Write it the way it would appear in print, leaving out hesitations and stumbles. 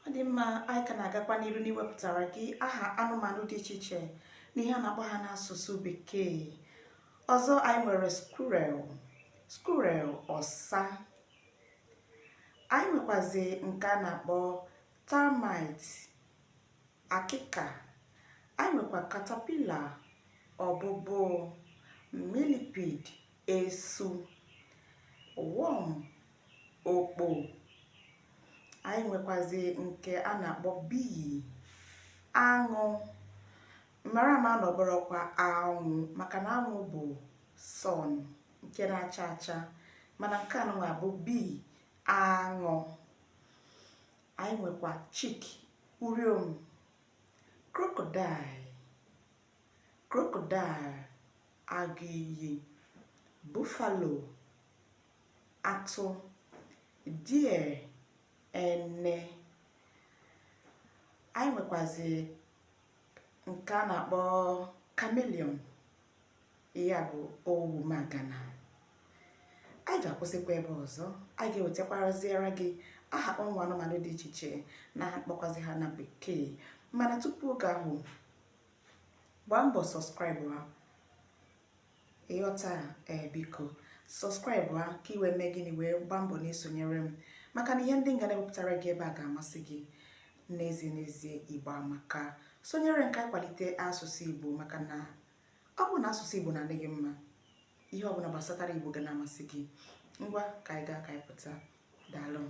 Ọ dị mma, anyị ka na-agakwa n'iru n'iwepụtara gị aha anụmanụ dị iche iche na ihe a na-akpọ ha n'asụsụ Bekee. Ọzọ, anyị nwere squirrel, squirrel, ọsa. Anyị nwekwazi nke a na-akpọ termite, akịka. Anyị nwekwa caterpillar, ọbụbụ, millipede, esu, worm, okpo. Anyị nwekwazi nke a na-akpọ bee, aṅụ. Mara ama na ọ bụrọkwa anwụ, maka na anwụ bụ sun nke na-acha acha, mana nke anụnwa bụ bee, aṅụ. Anyị nwekwa chick, uriom, crocodile, crocodile, agụ iyi, buffalo, atụ, deer, ene. Anyị nwekwazi nke a na-akpọ chameleon, ya bụ owumagana. Anyị ga-akwụsịkwa ebe ọzọ. Anyị ga-ewetakwaraziara gị aha ụmụ anụmanụ dị iche iche na aha mkpọkwazi ha na Bekee. Mana tupu oge ahụ, gbaa mbọ subscribe ha. Ịghọta? Ee, biko subscribe ha ka i wee mee gịnị? Wee gbaa mbọ na-esonyere m, maka na ihe ndị m ga na-ewepụtara gị ebe a ga-amasị gị n'ezie n'ezie. Igbo amaka. Sonyere nke akwalite asụsụ Igbo, maka na ọ bụrụ na asụsụ Igbo na-adị gị mma, ihe ọbụla gbasatara Igbo ga na-amasị gị. Ngwa, ka anyị gaa, ka anyị pụta. Daalụ.